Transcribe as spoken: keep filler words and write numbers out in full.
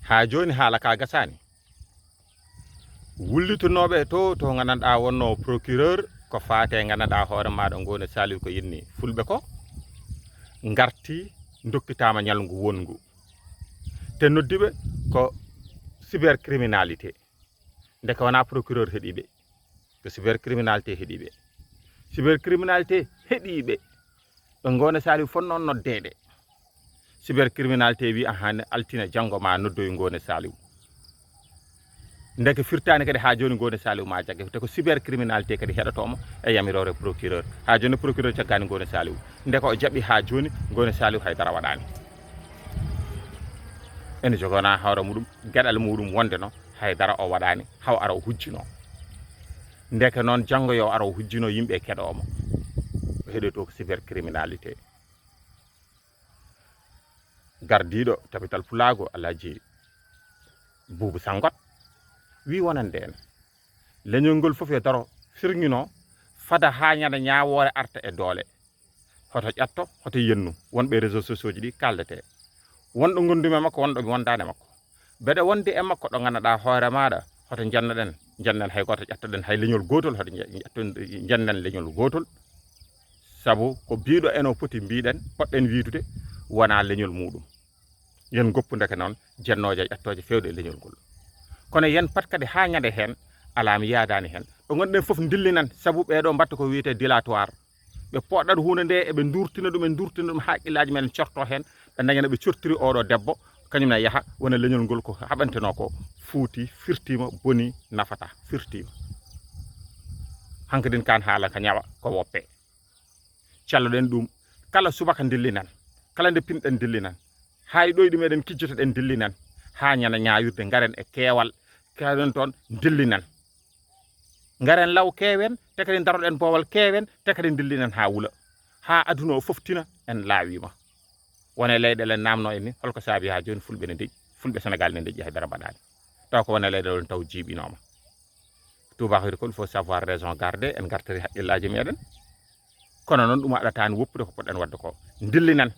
Haa jooni haala ka gasaani. Wullitunooɓe to, to nganndanɗaa wonno procureur, ko faate nganndanɗaa hoore maaɗa Ngoone Saliou ko yenni fulɓe ko, ngarti ndokkitaama ñalngu wonngu. Te noddiiɓe ko cybercriminalité. Ndeke wonaa procureur heɗiiɓe, ko cybercriminalité heɗiiɓe. Cybercriminalité heɗiiɓe. Ɓe Ngoone Saliou fonnoo noddeede. Cybercriminalité wi ahan altine janngo ma noddoy Ngoone Saliou. Ndeke firtaani kadi haa jooni Ngoone Saliou ma jagge. Te ko cybercriminalité kadi heɗotooma e yamiroore procureur. Haa jooni procureur caggaani Ngoone Saliou. Ndeke o jaɓi haa jooni Ngoone Saliou hay dara waɗaani. Ene jogana hoore muɗum, geɗal muɗum wonde no hay dara o waɗaani, haw ara o hujjino. Ndeke noon janngo yo ara o hujjino yimɓe keɗoomo. O heɗoto ko cybercriminalité. Gardiiɗo tabital pulaagu Alhaji Buubu Sanngot wi wonande en. Leñol ngol fof e daro firŋino fada haa ñande ñaawoore arta e doole. Hoto ƴatto, hoto yennu. Wonɓe réseaux sociaux ji ɗi kaldete. Wonɗo ngonndumi e makko, wonɗo mi wondaani e makko. Mbeɗa wondi e makko ɗo nganndanɗaa hoore maaɗa, hoto njennoɗen, njennen hay gooto ƴattoɗen, hay leñol gootol, hoto nje-, ƴetton-, njennen leñol gootol. Sabu ko biiɗo eno foti mbiɗen, poɗɗen wiidude, wonaa leñol muɗum. Yen goppu ndeke noon, jennooje e ƴettooje feewde e leñol ngol. Kono yen pat kadi haa ñande heen, alaa mi yaadaani heen. Ɗo ngonɗen fof ndillinan, sabu ɓee ɗo mbatta ko wiyetee dilatoire. Ɓe poɗɗat huunde nde, eɓe nduurtina ɗum, en nduurtina ɗum, haqqillaaji men corto heen, ɓe ndañana ɓe cortiri oɗo debbo, kañum ne yaha, wona leñol ngol ko haɓantenoo ko, fuuti, firtiima, boni, nafata, firtiima. Hankadin kaan haala ka ñawa, ko woppe. Calloɗen ɗum, kala subaka ndillinan, kala nde pinɗen ndillinan, haa e ɗoyɗi meɗen kijjotoɗen ndillinan, haa ñande ñaawirde ngaren e keewal, keewɗen toon ndillinan. Ngaren law keewen, te kadi ndaroɗen boowal keewen, te kadi ndillinan haa wula. Haa aduna o fof tina, en laawiima. Won e leyɗeele naamno en ni, holko saabi haa jooni fulɓe ne ndeƴƴi, fulɓe Senegaal ne ndeƴƴi hay dara mbaɗaani. Taw ko won e leyɗeele on taw jiiɓinooma. Tuubaakoyɗo ko il faut savoir raison garder, en ngartiri haqqillaaji meɗen. Kono noon ɗum haɗata en woppude ko poɗɗen waɗde ko. Ndillinan,